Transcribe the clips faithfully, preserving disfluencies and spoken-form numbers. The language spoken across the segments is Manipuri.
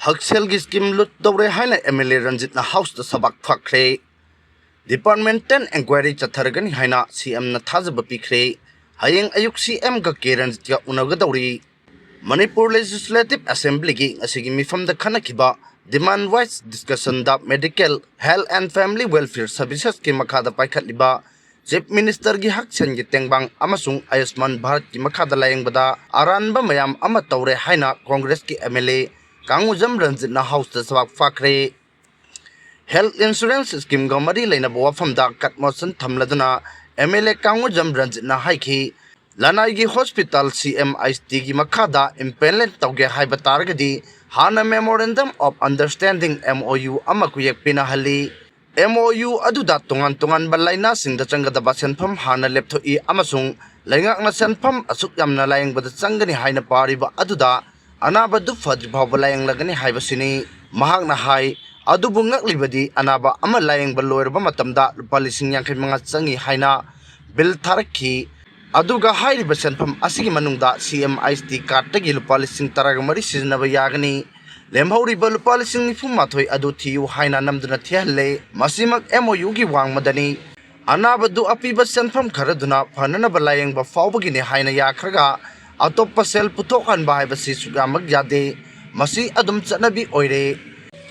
ꯍꯛꯁꯦꯜꯒꯤ ꯁ꯭ꯀꯤꯝ ꯂꯨꯠ ꯇꯧꯔꯦ ꯍꯥꯏꯅ ꯑꯦꯝ ꯑꯦꯜ ꯑꯦ ꯔꯟꯖꯤꯠꯅ ꯍꯥꯎꯁꯇ ꯁꯕꯥꯛ ꯐꯥꯛꯈ꯭ꯔꯦ꯫ ꯗꯤꯄꯥꯔꯠꯃꯦꯟꯇꯦꯜ ꯏꯟꯀ꯭ꯋꯥꯏꯔꯤ ꯆꯠꯊꯔꯒꯅꯤ ꯍꯥꯏꯅ ꯁꯤ ꯑꯦꯝꯅ ꯊꯥꯖꯕ ꯄꯤꯈ꯭ꯔꯦ꯫ ꯍꯌꯦꯡ ꯑꯌꯨꯛ ꯁꯤ ꯑꯦꯝꯒ ꯀꯦ ꯔꯟꯖꯤꯠꯀ ꯎꯅꯒꯗꯧꯔꯤ꯫ ꯃꯅꯤꯄꯨꯔ ꯂꯦꯖꯤꯁꯂꯦꯇꯤꯚ ꯑꯦꯁꯦꯝꯕ꯭ꯂꯤꯒꯤ ꯉꯁꯤꯒꯤ ꯃꯤꯐꯝꯗ ꯈꯟꯅꯈꯤꯕ demand wise discussion the medical, health and family welfare services ꯀꯤ ꯃꯈꯥꯗ ꯄꯥꯏꯈꯠꯂꯤꯕ ꯆꯤꯐ ꯃꯤꯅꯤꯁꯇꯔꯒꯤ ꯍꯛꯁꯦꯜꯒꯤ ꯇꯦꯡꯕꯥꯡ ꯑꯃꯁꯨꯡ ꯑꯌꯨꯁꯃꯥꯟ ꯚꯥꯔꯠꯀꯤ ꯃꯈꯥꯗ ꯂꯥꯌꯦꯡꯕꯗ ꯑꯔꯥꯟꯕ ꯃꯌꯥꯝ ꯑꯃ ꯇꯧꯔꯦ ꯍꯥꯏꯅ ꯀꯣꯡꯒ꯭ꯔꯦꯁꯀꯤ ꯑꯦꯝ ꯑꯦꯜ ꯑꯦ ꯀꯥꯡꯉꯨꯖꯝ ꯔꯟꯖꯤꯠꯅ ꯍꯥꯎꯁꯇ ꯁꯕꯥꯛ ꯐꯥꯛꯈ꯭ꯔꯦ꯫ ꯍꯦꯜꯊ ꯏꯟꯁꯨꯔꯦꯟꯁ ꯁ꯭ꯀꯤꯝꯒ ꯃꯔꯤ ꯂꯩꯅꯕ ꯋꯥꯐꯝꯗ ꯀꯠ ꯃꯣꯁꯟ ꯊꯝꯂꯗꯨꯅ ꯑꯦꯝ ꯑꯦꯜ ꯑꯦ ꯀꯥꯡꯉꯨꯖꯝ ꯔꯟꯖꯤꯠꯅ ꯍꯥꯏꯈꯤ, ꯂꯅꯥꯏꯒꯤ ꯍꯣꯁꯄꯤꯇꯥꯜ ꯁꯤ ꯑꯦꯝ ꯑꯥꯏ ꯁꯤ ꯇꯤꯒꯤ ꯃꯈꯥꯗ ꯏꯝꯄꯦꯅꯦꯜ ꯇꯧꯒꯦ ꯍꯥꯏꯕ ꯇꯥꯔꯒꯗꯤ ꯍꯥꯟꯅ Memorandum of Understanding, M O U, ꯑꯃ ꯀꯨꯌꯦꯛ ꯄꯤꯅꯍꯜꯂꯤ꯫ M O U ꯑꯗꯨꯗ ꯇꯣꯉꯥꯟ ꯇꯣꯉꯥꯟꯕ ꯂꯥꯏꯅꯥꯁꯤꯡꯗ ꯆꯪꯒꯗꯕ ꯁꯦꯟꯐꯝ ꯍꯥꯟꯅ ꯂꯦꯞꯊꯣꯛꯏ ꯑꯃꯁꯨꯡ ꯂꯩꯉꯥꯛꯅ ꯁꯦꯟꯐꯝ ꯑꯁꯨꯛ ꯌꯥꯝꯅ ꯂꯥꯌꯦꯡꯕꯗ ꯆꯪꯒꯅꯤ ꯍꯥꯏꯅ ꯄꯥꯔꯤꯕ ꯑꯗꯨꯗ ꯑꯅꯥꯕꯗꯨ ꯐꯗ꯭ꯔꯤ ꯐꯥꯎꯕ ꯂꯥꯌꯦꯡꯂꯒꯅꯤ ꯍꯥꯏꯕꯁꯤꯅꯤ꯫ ꯃꯍꯥꯛꯅ ꯍꯥꯏ, ꯑꯗꯨꯕꯨ ꯉꯛꯂꯤꯕꯗꯤ ꯑꯅꯥꯕ ꯑꯃ ꯂꯥꯌꯦꯡꯕ ꯂꯣꯏꯔꯕ ꯃꯇꯝꯗ ꯂꯨꯄꯥ ꯂꯤꯁꯤꯡ ꯌꯥꯡꯈꯩ ꯃꯉꯥ ꯆꯪꯏ ꯍꯥꯏꯅ ꯕꯤꯜ ꯊꯥꯔꯛꯈꯤ꯫ ꯑꯗꯨꯒ ꯍꯥꯏꯔꯤꯕ ꯁꯦꯟꯐꯝ ꯑꯁꯤꯒꯤ ꯃꯅꯨꯡꯗ ꯁꯤ ꯑꯦꯝ ꯑꯥꯏ ꯁꯤ ꯇꯤ ꯀꯥꯔꯠꯇꯒꯤ ꯂꯨꯄꯥ ꯂꯤꯁꯤꯡ ꯇꯔꯥꯒ ꯃꯔꯤ ꯁꯤꯖꯤꯟꯅꯕ ꯌꯥꯒꯅꯤ꯫ ꯂꯦꯝꯍꯧꯔꯤꯕ ꯂꯨꯄꯥ ꯂꯤꯁꯤꯡ ꯅꯤꯐꯨ ꯃꯥꯊꯣꯏ ꯑꯗꯨ ꯊꯤꯌꯨ ꯍꯥꯏꯅ ꯅꯝꯗꯨꯅ ꯊꯤꯍꯜꯂꯦ꯫ ꯃꯁꯤꯃꯛ M O U ꯒꯤ ꯋꯥꯡꯃꯗꯅꯤ꯫ ꯑꯅꯥꯕꯗꯨ ꯑꯄꯤꯕ ꯁꯦꯟꯐꯝ ꯈꯔꯗꯨꯅ ꯐꯅꯅꯕ ꯂꯥꯌꯦꯡꯕ ꯐꯥꯎꯕꯒꯤꯅꯤ ꯍꯥꯏꯅ ꯌꯥꯈ꯭ꯔꯒ ꯑꯇꯣꯞꯄ ꯁꯦꯜ ꯄꯨꯊꯣꯛꯍꯟꯕ ꯍꯥꯏꯕꯁꯤ ꯁꯨꯛꯌꯥꯃꯛ ꯌꯥꯗꯦ꯫ ꯃꯁꯤ ꯑꯗꯨꯝ ꯆꯠꯅꯕꯤ ꯑꯣꯏꯔꯦ꯫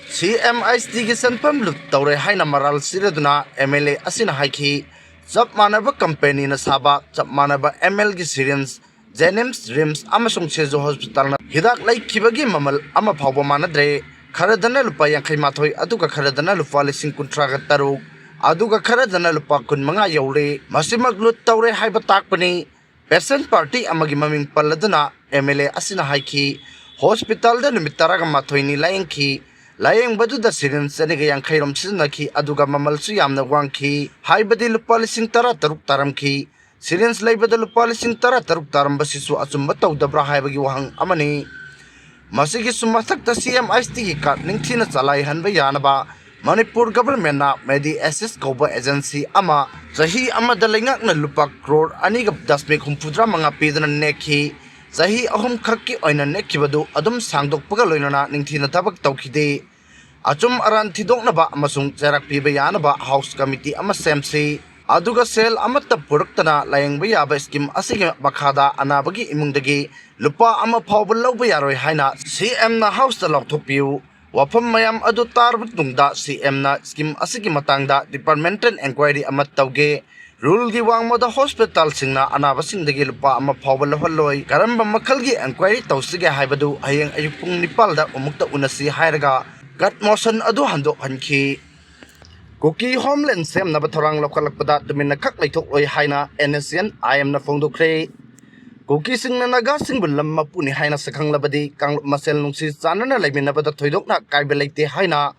ꯁꯤ ꯑꯦꯝ ꯑꯥꯏ ꯁꯤ ꯇꯤꯒꯤ ꯁꯦꯟꯐꯝ ꯂꯨꯠ ꯇꯧꯔꯦ ꯍꯥꯏꯅ ꯃꯔꯥꯜ ꯁꯤꯔꯗꯨꯅ ꯑꯦꯝ ꯑꯦꯜ ꯑꯦ ꯑꯁꯤꯅ ꯍꯥꯏꯈꯤ, ꯆꯞ ꯃꯥꯟꯅꯕ ꯀꯝꯄꯦꯅꯤꯅ ꯁꯥꯕ ꯆꯞ ꯃꯥꯟꯅꯕ ꯑꯦꯝ ꯑꯦꯜꯒꯤ ꯁꯤꯔꯤꯟꯖ ꯖꯦꯅꯤꯝꯁ, ꯔꯤꯝꯁ ꯑꯃꯁꯨꯡ ꯁꯤꯖꯨ ꯍꯣꯁꯄꯤꯇꯥꯜꯅ ꯍꯤꯗꯥꯛ ꯂꯩꯈꯤꯕꯒꯤ ꯃꯃꯜ ꯑꯃ ꯐꯥꯎꯕ ꯃꯥꯟꯅꯗ꯭ꯔꯦ꯫ ꯈꯔꯗꯅ ꯂꯨꯄꯥ ꯌꯥꯡꯈꯩ ꯃꯥꯊꯣꯏ, ꯑꯗꯨꯒ ꯈꯔꯗꯅ ꯂꯨꯄꯥ ꯂꯤꯁꯤꯡ ꯀꯨꯟꯊ꯭ꯔꯥꯒ ꯇꯔꯨꯛ, ꯑꯗꯨꯒ ꯈꯔꯗꯅ ꯂꯨꯄꯥ ꯀꯨꯟꯃꯉꯥ ꯌꯧꯔꯦ꯫ ꯃꯁꯤꯃꯛ ꯂꯨꯠ ꯇꯧꯔꯦ ꯍꯥꯏꯕ ꯇꯥꯛꯄꯅꯤ꯫ ꯄꯦꯁꯦꯟ ꯄꯥꯔꯇꯤ ꯑꯃꯒꯤ ꯃꯃꯤꯡ ꯄꯜꯂꯗꯨꯅ ꯑꯦꯝ ꯑꯦꯜ ꯑꯦ ꯑꯁꯤꯅ ꯍꯥꯏꯈꯤ, ꯍꯣꯁꯄꯤꯇꯥꯜꯗ ꯅꯨꯃꯤꯠ ꯇꯔꯥꯒ ꯃꯥꯊꯣꯏꯅꯤ ꯂꯥꯌꯦꯡꯈꯤ꯫ ꯂꯥꯌꯦꯡꯕꯗꯨꯗ ꯁꯤꯔꯤꯟꯖ ꯆꯅꯤꯒ ꯌꯥꯡꯈꯩ ꯔꯣꯝ ꯁꯤꯖꯤꯟꯅꯈꯤ, ꯑꯗꯨꯒ ꯃꯃꯜꯁꯨ ꯌꯥꯝꯅ ꯋꯥꯡꯈꯤ, ꯍꯥꯏꯕꯗꯤ ꯂꯨꯄꯥ ꯂꯤꯁꯤꯡ ꯇꯔꯥ ꯇꯔꯨꯛ ꯇꯥꯔꯝꯈꯤ꯫ ꯁꯤꯔꯤꯟꯖ ꯂꯩꯕꯗ ꯂꯨꯄꯥ ꯂꯤꯁꯤꯡ ꯇꯔꯥ ꯇꯔꯨꯛ ꯇꯥꯔꯝꯕꯁꯤꯁꯨ ꯑꯆꯨꯝꯕ ꯇꯧꯗꯕ꯭ꯔꯥ ꯍꯥꯏꯕꯒꯤ ꯋꯥꯍꯪ ꯑꯃꯅꯤ꯫ ꯃꯁꯤꯒꯤꯁꯨ ꯃꯊꯛꯇ ꯁꯤ ꯑꯦꯝ ꯑꯥꯏ ꯁꯤ ꯇꯤꯒꯤ ꯀꯥꯔꯠ ꯅꯤꯡꯊꯤꯅ ꯆꯂꯥꯏꯍꯟꯕ ꯌꯥꯅꯕ ꯃꯅꯤꯄꯨꯔ ꯒꯚꯔꯟꯃꯦꯟꯠꯅ ꯃꯦꯗꯤ ꯑꯦꯁꯤꯁ ꯀꯧꯕ ꯑꯦꯖꯦꯟꯁꯤ ꯑꯃ ꯆꯍꯤ ꯑꯃꯗ ꯂꯩꯉꯥꯛꯅ ꯂꯨꯄꯥ ꯀ꯭ꯔꯣꯔ ꯑꯅꯤꯒ ꯗꯁꯃꯤꯛ ꯍꯨꯝꯐꯨꯇꯔꯥ ꯃꯉꯥ ꯄꯤꯗꯨꯅ ꯅꯦꯛꯈꯤ꯫ ꯆꯍꯤ ꯑꯍꯨꯝ ꯈꯛꯀꯤ ꯑꯣꯏꯅ ꯅꯦꯛꯈꯤꯕꯗꯨ ꯑꯗꯨꯝ ꯁꯥꯡꯗꯣꯛꯄꯒ ꯂꯣꯏꯅꯅ ꯅꯤꯡꯊꯤꯅ ꯊꯕꯛ ꯇꯧꯈꯤꯗꯦ꯫ ꯑꯆꯨꯝ ꯑꯔꯥꯟ ꯊꯤꯗꯣꯛꯅꯕ ꯑꯃꯁꯨꯡ ꯆꯩꯔꯥꯛ ꯄꯤꯕ ꯌꯥꯅꯕ House Committee ꯑꯃ ꯁꯦꯝꯁꯤ, ꯑꯗꯨꯒ ꯁꯦꯜ ꯑꯃꯠꯇ ꯄꯨꯔꯛꯇꯅ ꯂꯥꯌꯦꯡꯕ ꯌꯥꯕ scheme ꯑꯁꯤꯒꯤ ꯃꯈꯥꯗ ꯑꯅꯥꯕꯒꯤ ꯏꯃꯨꯡꯗꯒꯤ ꯂꯨꯄꯥ ꯑꯃ ꯐꯥꯎꯕ ꯂꯧꯕ ꯌꯥꯔꯣꯏ ꯍꯥꯏꯅ CM ꯅ House ꯇ ꯂꯥꯎꯊꯣꯛꯄꯤꯌꯨ꯫ ꯋꯥꯐꯝ ꯃꯌꯥꯝ ꯑꯗꯨ ꯇꯥꯔꯕ ꯇꯨꯡꯗ CM ꯅ scheme ꯑꯁꯤꯒꯤ ꯃꯇꯥꯡꯗ departmental enquiry ꯑꯃ ꯇꯧꯒꯦ꯫ Rule ꯒꯤ ꯋꯥꯡꯃꯗ hospital ꯁꯤꯡꯅ ꯑꯅꯥꯕꯁꯤꯡꯗꯒꯤ ꯂꯨꯄꯥ ꯑꯃ ꯐꯥꯎꯕ ꯂꯧꯍꯜꯂꯣꯏ꯫ ꯀꯔꯝꯕ ꯃꯈꯜꯒꯤ enquiry ꯇꯧꯁꯤꯒꯦ ꯍꯥꯏꯕꯗꯨ ꯍꯌꯦꯡ ꯑꯌꯨꯛ ꯄꯨꯡ ꯅꯤꯄꯥꯜꯗ ꯑꯃꯨꯛꯇ ꯎꯅꯁꯤ ꯍꯥꯏꯔꯒ cut motion ꯑꯗꯨ ꯍꯟꯗꯣꯛꯍꯟꯈꯤ꯫ ꯀꯨꯀꯤ homeland ꯁꯦꯝꯅꯕ ꯊꯧꯔꯥꯡ ꯂꯧꯈꯠꯂꯛꯄꯗ ꯇꯨꯃꯤꯟꯅ ꯈꯛ ꯂꯩꯊꯣꯛꯂꯣꯏ ꯍꯥꯏꯅ NSCN IM ꯅ ꯐꯣꯡꯗꯣꯛꯈ꯭ꯔꯦ꯫ ꯀꯨꯀꯤꯁꯤꯡꯅ ꯅꯥꯒꯥꯁꯤꯡꯕꯨ ꯂꯝ ꯃꯄꯨꯅꯤ ꯍꯥꯏꯅ ꯁꯛꯈꯪꯂꯕꯗꯤ ꯀꯥꯡꯂꯨꯞ ꯃꯁꯦꯜ ꯅꯨꯡꯁꯤ ꯆꯥꯟꯅꯅ ꯂꯩꯃꯤꯟꯅꯕꯗ ꯊꯣꯏꯗꯣꯛꯅ ꯑꯀꯥꯏꯕ ꯂꯩꯇꯦ ꯍꯥꯏꯅ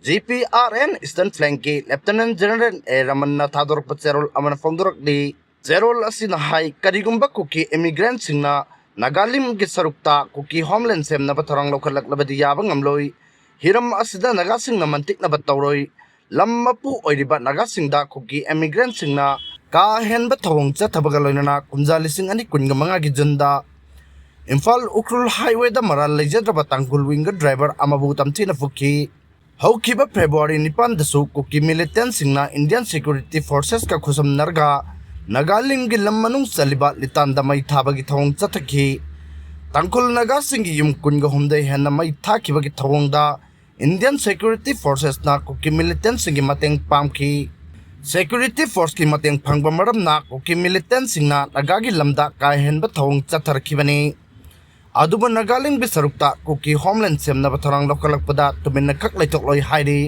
GPRN Eastern Flank ꯀꯤ Lieutenant General A ꯔꯃꯟꯅ ꯊꯥꯗꯣꯔꯛꯄ ꯆꯦꯔꯣꯜ ꯑꯃꯅ ꯐꯣꯡꯗꯣꯔꯛꯂꯤ꯫ ꯆꯦꯔꯣꯜ ꯑꯁꯤꯅ ꯍꯥꯏ, ꯀꯔꯤꯒꯨꯝꯕ ꯀꯨꯀꯤ immigrant ꯁꯤꯡꯅ ꯅꯥꯒꯥꯂꯤꯝꯒꯤ ꯁꯔꯨꯛꯇ ꯀꯨꯀꯤ homeland ꯁꯦꯝꯅꯕ ꯊꯧꯔꯥꯡ ꯂꯧꯈꯠꯂꯛꯂꯕꯗꯤ ꯌꯥꯕ ꯉꯝꯂꯣꯏ꯫ ꯍꯤꯔꯝ ꯑꯁꯤꯗ ꯅꯥꯒꯥꯁꯤꯡꯅ ꯃꯟꯇꯤꯛꯅꯕ ꯇꯧꯔꯣꯏ꯫ ꯂꯝ ꯃꯄꯨ ꯑꯣꯏꯔꯤꯕ ꯅꯥꯒꯥꯁꯤꯡꯗ ꯀꯨꯀꯤ immigrant ꯁꯤꯡꯅ ꯀꯥ ꯍꯦꯟꯕ ꯊꯧꯑꯣꯡ ꯆꯠꯊꯕꯒ ꯂꯣꯏꯅꯅ ꯀꯨꯝꯖꯥ ꯂꯤꯁꯤꯡ ꯑꯅꯤ ꯀꯨꯟꯒ ꯃꯉꯥꯒꯤ June ꯗ ꯏꯝꯐꯥꯜ ꯎꯈ꯭ꯔꯨꯜ highway ꯗ ꯃꯔꯥꯜ ꯂꯩꯖꯗ꯭ꯔꯕ ꯇꯥꯡꯈꯨꯜ winger driver ꯑꯃꯕꯨ ꯇꯝꯊꯤꯅ ꯐꯨꯈꯤ꯫ ꯍꯧꯈꯤꯕ February ꯅꯤꯄꯥꯟꯗꯁꯨ ꯀꯨꯀꯤ militant ꯁꯤꯡꯅ Indian Security Forces ꯀ ꯈꯨꯠꯁꯝꯅꯔꯒ ꯅꯥꯒꯥꯂꯦꯟꯒꯤ ꯂꯝ ꯃꯅꯨꯡ ꯆꯜꯂꯤꯕ ꯂꯤꯇꯥꯟꯗ ꯃꯩ ꯊꯥꯕꯒꯤ ꯊꯧꯑꯣꯡ ꯆꯠꯊꯈꯤ꯫ ꯇꯥꯡꯈꯨꯜ ꯅꯥꯒꯥꯁꯤꯡꯒꯤ ꯌꯨꯝ ꯀꯨꯟꯒ ꯍꯨꯝꯗꯣꯏ ꯍꯦꯟꯅ ꯃꯩ ꯊꯥꯈꯤꯕꯒꯤ ꯊꯧꯑꯣꯡꯗ Indian Security Forces ꯅ ꯀꯨꯀꯤ militant ꯁꯤꯡꯒꯤ ꯃꯇꯦꯡ ꯄꯥꯝꯈꯤ꯫ Security Force ꯀꯤ ꯃꯇꯦꯡ ꯐꯪꯕ ꯃꯔꯝꯅ ꯀꯨꯀꯤ militant ꯁꯤꯡꯅ ꯅꯥꯒꯥꯒꯤ ꯂꯝꯗ ꯀꯥ ꯍꯦꯟꯕ ꯊꯧꯑꯣꯡ ꯆꯠꯊꯔꯛꯈꯤꯕꯅꯤ꯫ ꯑꯗꯨꯕꯨ ꯅꯥꯒꯥꯂꯦꯟꯒꯤ ꯁꯔꯨꯛꯇ ꯀꯨꯀꯤ homeland ꯁꯦꯝꯅꯕ ꯊꯧꯔꯥꯡ ꯂꯧꯈꯠꯂꯛꯄꯗ ꯇꯨꯃꯤꯟꯅ ꯈꯛ ꯂꯩꯊꯣꯛꯂꯣꯏ ꯍꯥꯏꯔꯤ꯫